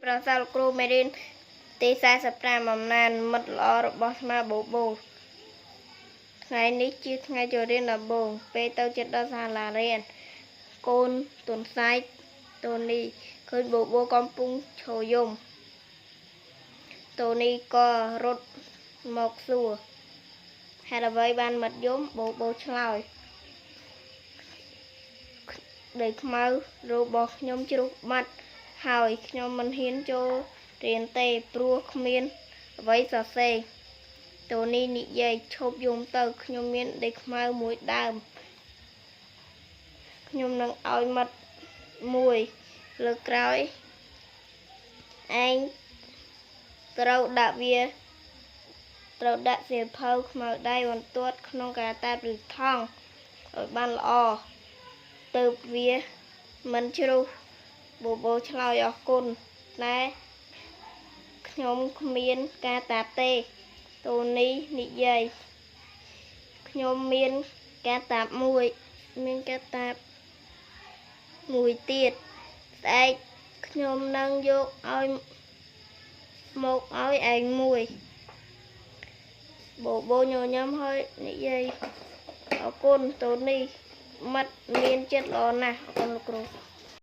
ប្រសាលោកគ្រូមេរៀនទី45អំណានមិត្តល្អរបស់ស្មាបូបូថ្ងៃនេះជាថ្ងៃចូលរៀនដំបូងពេលទៅជិតដល់សាលារៀនកូនទុនសាយតូនីឃើញបូបូកំពុងឈរយំតូនីក៏រត់មកសួរហេតុអ្វីបានមិត្តយំបូបូឆ្លើយដីខ្មៅរបស់ខ្ញុំជ្រុះបាត់ហើយខ្ញុំមិនហ៊ានចូលរៀនទេព្រោះគ្មានអ្វីសរសេរតូនីនិយាយឈប់យំទៅខ្ញុំមានដីខ្មៅមួយដើមខ្ញុំនឹងឲ្យមិត្តមួយលើក្រោយឯងត្រូវដាក់វាត្រូវដាក់សៀវភៅខ្មៅដៃបន្ទាត់ក្នុងកាតាបឬថង់ឲ្យបានល្អទើបវាមិនជ្រុះបូបូឆ្លើយអរគុណតែខ្ញុំគ្មានកាតាបទេតូនីនិយាយខ្ញុំមានកាតាបមួយមានកាតាបមួយទៀតស្អែកខ្ញុំនឹងយកឲ្យមកឲ្យឯងមួយបូបូញញឹមហើយនិយាយអរគុណតូនីមិត្តមានចិត្តល្អណាស់អរគុណលោកគ្រូ។